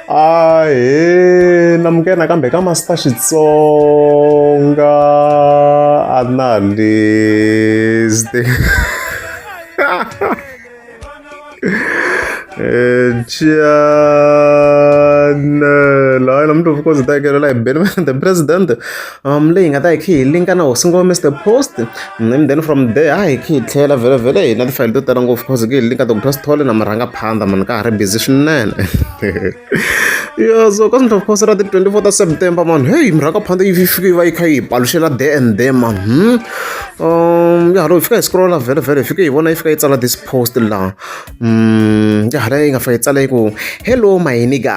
Ahee namukela nakambe ka Master Xitsonga Analyst channel hayi namuntlha of course hi ta hakelela hi Benny the president leyi hi nga ta hi kha hi linka na hosi ngoma Mister Post and then from there a hi kha hi tlhela vhele vhele hi na tifayili to tala ngopfu cause hi linka Dr Sithole na murhangaphandha mani ka ha ri busy swinene yeah so ka of course ra ti 24 ta September man hey murhangaphandha yi fike yi va yi kha yi paluxela there and there man ya loko hi fika hi scrolla vhele vhele hi fike hi vona yi fika yi tsala this post laha ya hala yi nga fika yi tsala yi ku hello my nigga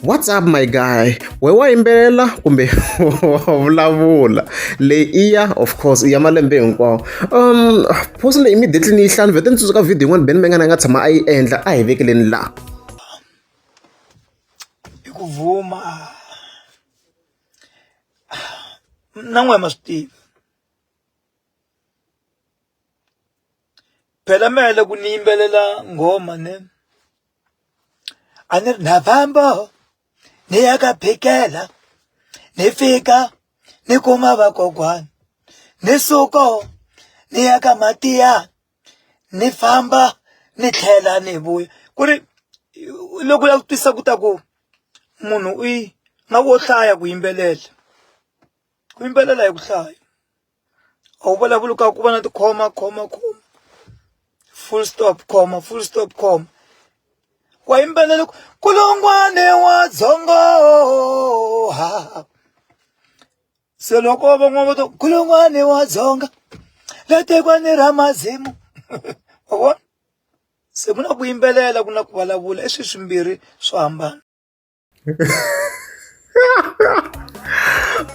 what's up my guy we wa yimbelela kumbe wa vulavula leyi i ya of course i ya malembe hinkwawo post leyi immediately ni yi hlanu vhete ni tsundzuka video yin'wana Benny Mayengani a nga tshama a yi endla a hi vekeleni laha i ku vuma na n'we ma swi tiva phela mehe loko ni yimbelela nghoma ne a ni ri na famba ni ya ka phikela ni fika ni kuma vakokwana ni suka ni ya ka matiya ni famba ni tlhela ni vuya ku ri loko u lava ku twisisa ku ta ku munhu u yi nga wo hlaya ku yimbelela ku yimbelela hi ku hlaya a wu vulavuli ka ku va na tikhoma khoma khoma full stop khoma full stop khoma wa yimbelela ku kulungwane wa dzongo ha se loko van'wana va to kulungwane wa dzonga le tikweni ra mazimu wa vona se ku na ku yimbelela ku na ku vulavula i swilo swimbirhi swo hambana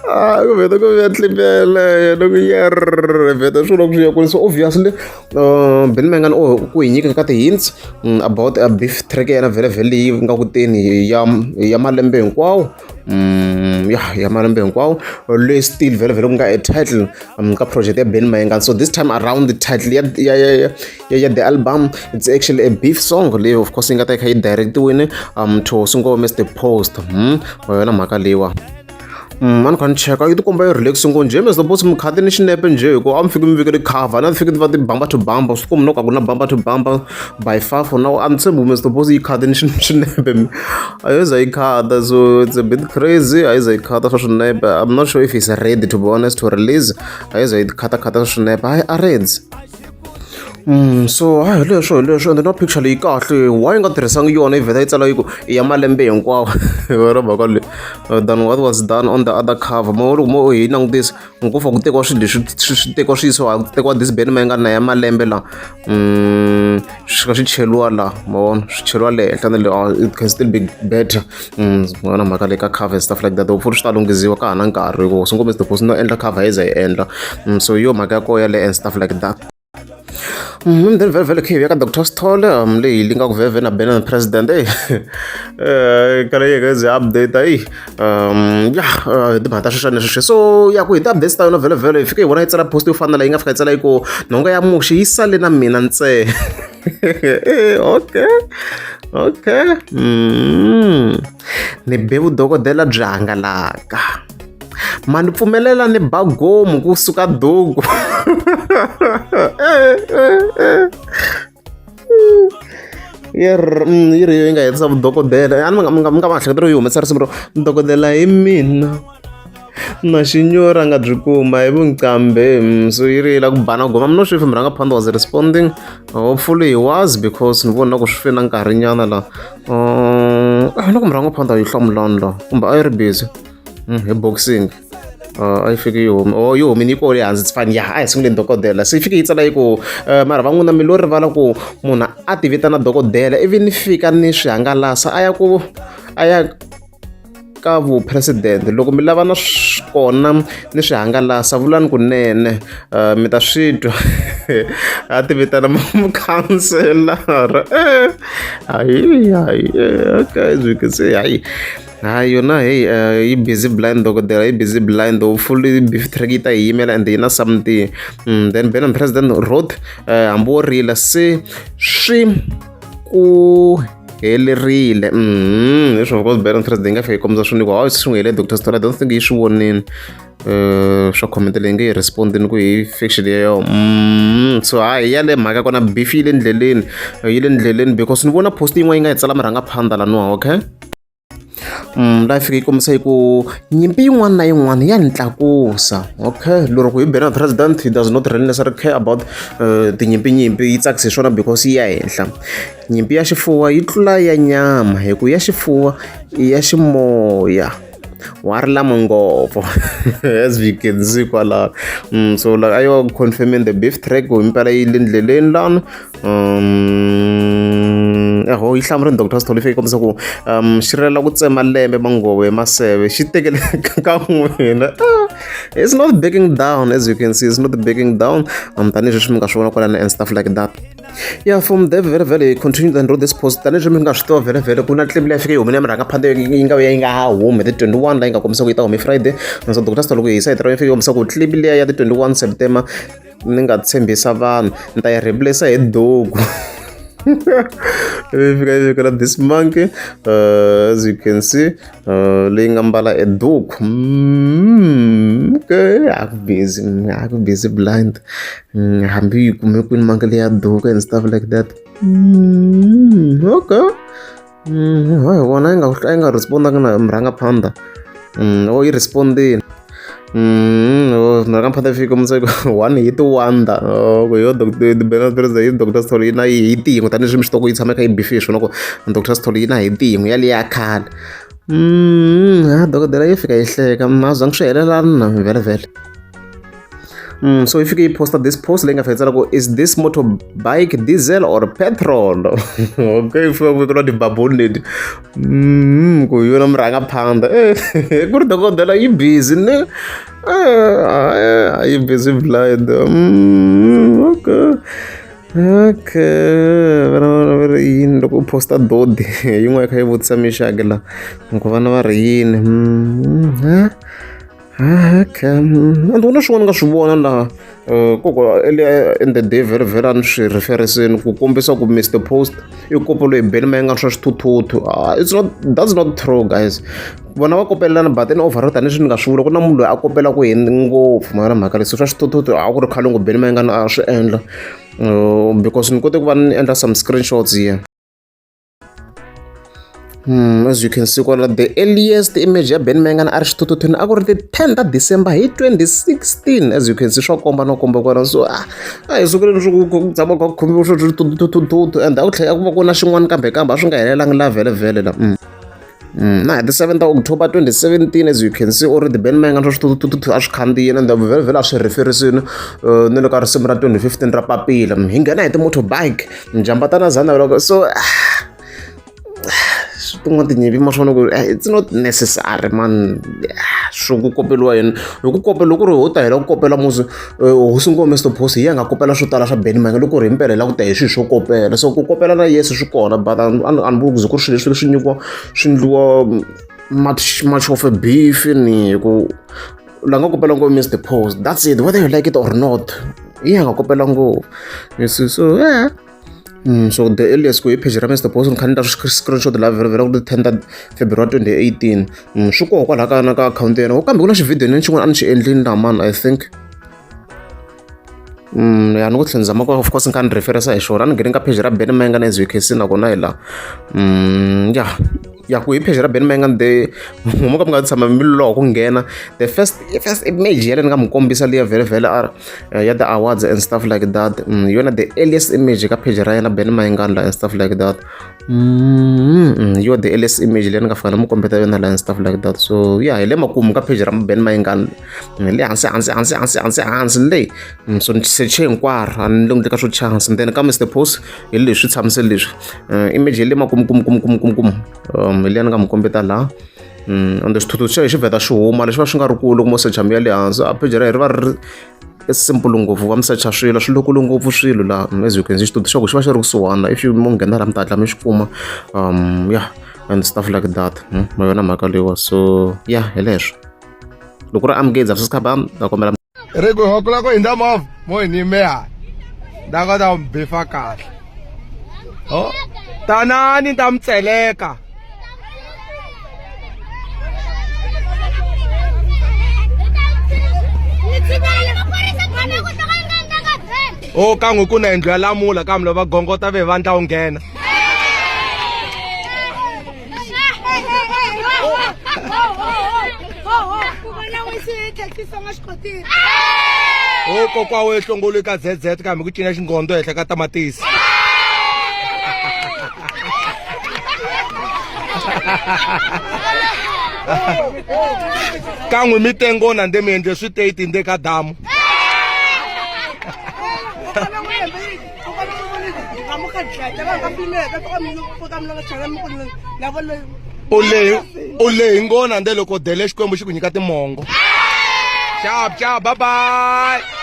Ah, ku vheta ku vuya clip yeleyo loko ya vheta swi vula ku swi ya kule so obviously Benny Mayengani u ku hi nyika ka ti-hints about a beef track ya yena vhele vhele leyi nga ku teni ya ya malembe hinkwawo ya ya malembe hinkwawo leyi still vhele vhele ku nga a title ka project ya Benny Mayengani so this time around the title ya ya ya ya the album it's actually a beef song leyi of course yi nga ta yi kha yi directiwini to Hosi Mr Post yona mhaka leyiwa a ni kha ni cheka yi tikomba yi relax ngopfu njhe Mr Post mi khate ni xinepe njhe hi ku a mi fiki mi vekele cover na fiki ti va ti bamba to bamba swi kombi no ka ku na bamba to bamba by far for now a ni tshembi Mr Post yi khate ni xinepe a yo za yi khata so it's a bit crazy a yi za yi khata swa swinepe I'm not sure if he's ready to be honest to release a yi za yi khata khata swa swinepe hayi a ready so hayi hi leswo hi leswo ende na picture leyi kahle why yi nga tirhisangi yona yi vheta yi tsala yi ku i ya malembe hinkwawo yona mhaka leyi than what was done on the other cover mo loko mo hi langutisa ngopfu ku tekiwa swilo leswi swi tekiwa swi yisiwa ku tekiwa this Benny Mayengani na ya malembe la swi fika swi cheriwa la ma vona swi cheriwa le henhla na le it can still be better ma vona mhaka leyi ka cover and stuff like that hopefully swi ta lunghiziwa ka ha na nkarhi hi ku swi ngo Mr Post no endla cover yi za yi endla so hi yo mhaka ya koho yaleyo and stuff like that. Then vhele vhele khe hi ya ka Dr Sithole leyi hi linkaku vhele vhele na Benny the President eyi kale yi ze update eyi ya hi timhaka ta sweswiwani sweswi so ya ku hi ti-updates ta yona vhele vhele hi fike hi vona yi tsala post yo fana na leyi nga fika yi tsala yi ku nhonga ya muxe yi sale na mina ntsena okay okay ni be vudokodela byi hangalaka ma ni pfumelela ni ba gomu kusuka duku yi ri yi ri yi nga hetisa vudokodela a ni mi nga mi nga ma hleketa yi humesa risimu ro dokodela hi mina na xinyori a nga byi kuma hi vunqambe so yi ri yi la ku bana goma I'm not sure if murhangaphandha was responding hopefully he was because ni vona ku swi fe na nkarhinyana la loko murhangaphandha yi hlamulani la kumbe a yi ri busy hi boxing a yi fiki yi humi oh yi humini yi kona ehansi it's fine ya a hi sunguleni dokodela se yi fike yi tsala yi ku mara va n'wina mi lo rivala ku munhu a ti vitana dokodela ivi ni fika ni swi hangalasa a ya ku a ya ka vupresident loko mi lava na kona ni swi hangalasa vulani kunene mi ta swi twa a ti vitana mukhanselara hayi hayi okay as we can see hayi hayi yona heyi yi busy blind dokodela yi busy blind hopefully beef track yi ta yi yimela and yi na something then Ben and President wrote hambi wo rila se swi ku helerile leswi of course Baron Thursday yi nga fika yi kombisa swona ku hayi swi n'wi hele Dr Sithole I don't think yi swi vonile swa comment leyi nge yi respond-ini ku hi fiction ya yona so hayi yale mhaka kona beef yi le ndleleni yi le ndleleni because ni vona post yin'wana yi nga yi tsala murhangaphandha laniwa okay. Laha yi fika yi kombisa yi ku nyimpi yin'wana na yin'wana ya ni tlakusa okay lero ku hi Bernard president he does not really necessarily care about tinyimpiyimpi yi tsakisa hi swona because yi ya henhla nyimpi ya xifuwa yi tlula ya nyama hi ku ya xifuwa i ya ximoya wa ri lama ngopfu as we can see kwalano so like a yo confirming the beef track ku himpela yi le ndleleni lana Eho yi hlamurile Doctor Sithole yi fike yi kombisa ku xi rilela ku tsema lembe manghovo hi maseve xi tekele ka n'wina it's not backing down as you can see it's not backing down tanihileswi mi nga swi vona kwalano and stuff like that. Yeah, from there vhele vhele he continued and wrote this post tanihileswi mi nga swi tiva vhele vhele ku na clip leyi fike yi humile ya murhangaphandle yi nga vuya yi nga ha humi hi ti 21 laha yi nga kombisa ku yi ta humi Friday so Doctor Sithole ku hi sayiti ra yi fike yi kombisa ku clip liya ya ti 21 September ni nga tshembisa vanhu ni ta yi replace hi duku yi fika yi vekela this monkey as you can see leyi nga mbala e duku okay a ku busy a ku busy blind hambi yi kume kwini monkey leya duku and stuff like that okay hi vona yi nga yi nga respond-angi na murhangaphandha o yi respond-ini murhangaphandha yi fike kombisa ku one hit wonder ku yo Bernard President yi Doctor Sithole yi na hit yin'we tanihileswi mi swi tiva ku yi tshama yi kha yi bife hi swona ku Doctor Sithole yi na hit yin'we yaliya ya khale ha dokodela yi fika yi hleka a swi zangi swi helelana na vhele vhele. So yi fike yi posta this post leyi nga fika tsala ku is this motorbike diesel or petrol okay yi fika ku vekeriwa tibabuni leti ku hi yona murhangaphandha ku ri dokodela yi busy ne yi busy blind okay okay vana va ri yini loko u posta dodi yin'wana yi kha yi vutisa mixaki la ku vana va ri yini Okay and ku na swin'wana ni nga swi vona laha koko earlier in the day vhele vhele a ni swi referesini ku kombisa ku Mister Post i kopeliwe hi Benny Mayengani swa xithuthuthu it's not that's not true guys vona va kopelelana but in overall tanihileswi ni nga swi vula ku na munhu loyi a kopelaka hi ngopfu ma yona mhaka leyi so swa xithuthuthu a ku ri khale ngopfu Benny Mayengani a swi endla because ni kote ku va ni endla some screenshots here. As you can see kwala the earliest image ya Ben Mayengani a ri xithuthuthwini a ku ri ti 10 ta December hi 2016 as you can see swa komba no komba kwala so a a hi sukeleni swi ku tshama kha ku khomiwa swo swithuthuthuthu and a ku tlhela ku va ku na xin'wana kambe kambe a swi nga helelangi la vhele vhele la na hi ti 7 ta October 2017 as you can see already Ben Mayengani swa swithuthuthuthu a swi khandziyile and vhele vhele a swi referisini ni le ka risimu ra 2015 ra papila hi nghena hi ti-motorbike njhambatana zana loko so tin'wana tinyimpi ma swona ku it's not necessary man swo ku kopeliwa yini hi ku kopela loko ku ri ho ta hi la ku kopela musi hosi ngome Mister Post hi ya nga kopela swo tala swa Benny Mayengani loko ku ri himpela hi la ku ta hi swilo swo kopela so ku kopela na yesu swi kona but a ni vuli ku ze ku ri swilo leswi swi nyikiwa swi endliwa much much of a beef ni hi ku la nga kopela ngopfu Mister Post that's it whether you like it or not hi ya nga kopela ngopfu you see so yeah. So the earliest ku hi page ra Mr Post ni kha ni ta screenshot la vhele vhele ku ti 10 ta February 2018 swi koho kwalaha ka na ka akhawunti ya yena kambe ku na xivhidiyo ni xin'wana a ni xi endlini laha mani I think ya ni ku tlhela ni zama ku of course ni kha ni referensa hi xona a ni ngheni ka page ra Benny Mayengani as you can see nakona hi laha ya ya ku hi page ra Benny Mayengani the mo ka mi nga tshama mi loloha ku nghena the first first image yale ni nga mi kombisa liya vhele vhele a ya the awards and stuff like that yona the earliest image ka page ra yena Benny Mayengani la and stuff like that yo the earliest image leyi ni nga fika ni mi kombeta yona la and stuff like that so yeah hi le makumu ka page ra Benny Mayengani le hansi hansi hansi hansi hansi hansi leyi so ni seche hinkwaro a ni le ka swo chance and then ka Mr Post hi leswi tshamise leswi image hi le makumu kumu kumu kumu kumu kumu hi leyi ni nga mi kombeta laha ende xithuthuthu xa xi vheta xi huma lexi va xi nga ri kulu loko mo secha mi ya le hansi a page ra hi ri va ri simple ngopfu va mi secha swilo swi lokulu ngopfu swilo laha as you can see xithuthuthu xa ku xi va xi ri kusuhana if you mo nghena laha mi ta hatla mi xi kuma yeah and stuff like that ma yona mhaka leyiwa so yeah hi leswo loko ri amukezi a swi sikhaba ta kombela ri ku hokula ku hindza movha mo hi ni meha nda kota ku bifa kahle ho. Tanani ni ta mi tseleka. O kan'we ku na yindlu ya lamula kambe loko va gongota ve vandla wu nghena. O kokwa we hlongolo ka ZZ kambe ku cina xingondo henhla ka tamatisi. Kan'we mi tengona nde mi endle switeti nde ka damu. U lehi u lehi ngona nde loko dele Xikwembu xi ku nyika timongo. Ciao ciao bye bye.